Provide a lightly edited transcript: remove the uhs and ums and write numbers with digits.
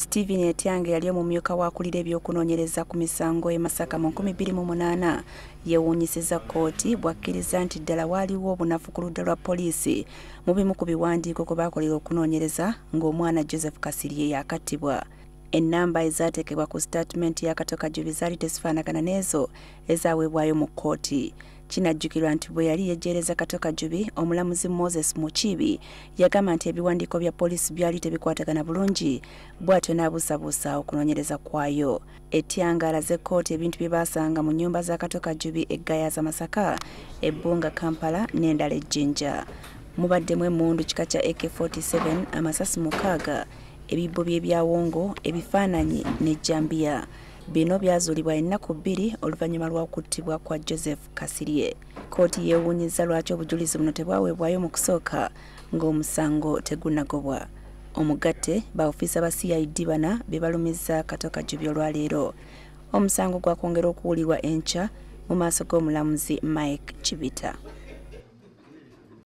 Stephen Etyange yali omumyuka w'akulira ebyokunoonyereza ku misango e Masaka mu 2008 yeewuunyisizza kkooti bw'akkiriza nti ddala waaliwo obunafu ku ludda lwa poliisi mu bimu ku biwandiiko kwe baakolera okunoonyereza ng'omwana Joseph Kasirye yakattibwa. Ennamba ezaateekebwa ku sitaatimenti ya Kato Kajubi zaali tezifaanagana n'ezo ezaaweebwayo mu kkooti. Kinajjukirwa nti bwe yali yejjeereza Kato Kajubi, omulamuzi Moses Mukiibi yagamba nti ebiwandiiko bya poliisi byali tebikwatagana bulungi bw'atyo n'abuusabuusa okunoonyereza kwayo. Etyanga alaze kkooti ebintu bye baasanga mu nnyumba za Kato Kajubi e Gayaza Masaka, e Bbunga Kampala n'endala e Jinja. Mubaddemu emmundu kika kya AK47, amasasi 6, ebibbo by'ebyawongo, ebifaananyi n'ejjambiya. Bino byazuulibwa ennaku 2 oluvannyuma lw'okuttibwa kwa Joseph Kasirye. Kkooti yeewuunyizza lwaki obujulizi buno tebwaweebwayo mu kusooka ng'omusango tegunnagobwa. Omugatte ba ofiisa ba CID bana be balumizza Kato Kajubi olwaleero. Omusango gwakwongera okuwulirwa enkya mu maaso g'omulamuzi Mike Chibita.